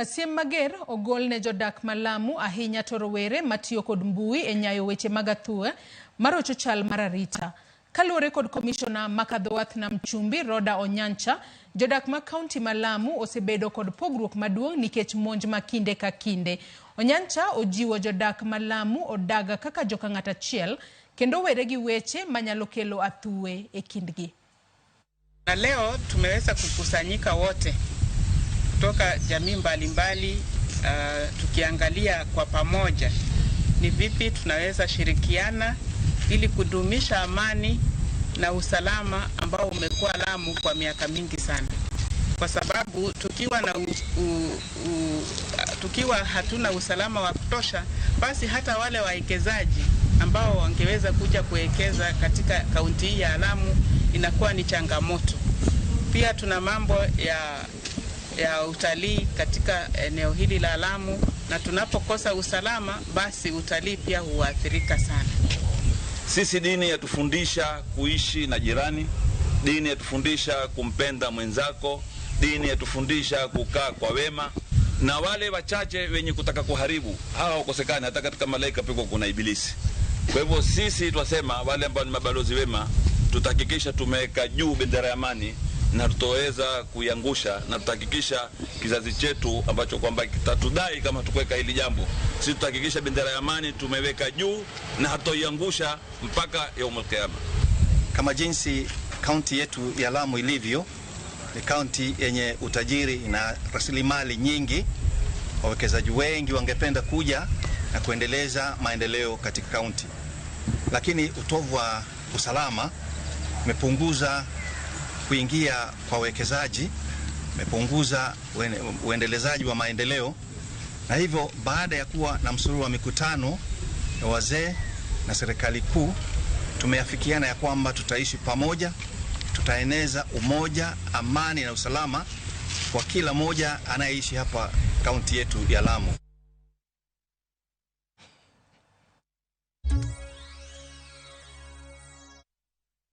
Siem mager ogol ne jodak ma Lamu ahinya to rowere matiyo kod mbui e nyayo weche mag athuwe marocho chal mar arita. Kaluwore kod komishona ma Kadhowath Nam Chumbi Rhoda Onyancha, jodak ma kaunti ma Lamu osebedo kod pogruok maduong' nikech monj ma kinde ka kinde. Onyancha ojiwo jodak ma Lamu odag kaka joka ng'at achiel kendo were gi weche manyalo kelo athuwe e kindgi. Na leo tumeweza kukusanyika wote kutoka jamii mbalimbali tukiangalia kwa pamoja ni vipi tunaweza shirikiana ili kudumisha amani na usalama ambao umekuwa Lamu kwa miaka mingi sana, kwa sababu tukiwa na u, u, u, tukiwa hatuna usalama wa kutosha, basi hata wale wawekezaji ambao wangeweza kuja kuwekeza katika kaunti hii ya Lamu inakuwa ni changamoto. Pia tuna mambo ya utalii katika eneo hili la Lamu, na tunapokosa usalama basi utalii pia huathirika sana. Sisi dini yatufundisha kuishi na jirani, dini yatufundisha kumpenda mwenzako, dini yatufundisha kukaa kwa wema, na wale wachache wenye kutaka kuharibu hawa wakosekana. Hata katika malaika piko kuna ibilisi. Kwa hivyo sisi twasema wale ambao ni mabalozi wema, tutahakikisha tumeweka juu bendera ya amani na tutaweza kuiangusha, na tutahakikisha kizazi chetu ambacho kwamba kitatudai kama tukuweka hili jambo, sisi tutahakikisha bendera ya amani tumeweka juu na hatutoiangusha mpaka yaumul qiyama. Kama jinsi kaunti yetu ya Lamu ilivyo, ni kaunti yenye utajiri na rasilimali nyingi. Wawekezaji wengi wangependa kuja na kuendeleza maendeleo katika kaunti, lakini utovu wa usalama umepunguza kuingia kwa wawekezaji, umepunguza uendelezaji wa maendeleo, na hivyo baada ya kuwa na msururu wa mikutano ya wazee na serikali kuu, tumeafikiana ya kwamba tutaishi pamoja, tutaeneza umoja, amani na usalama kwa kila mmoja anayeishi hapa kaunti yetu ya Lamu.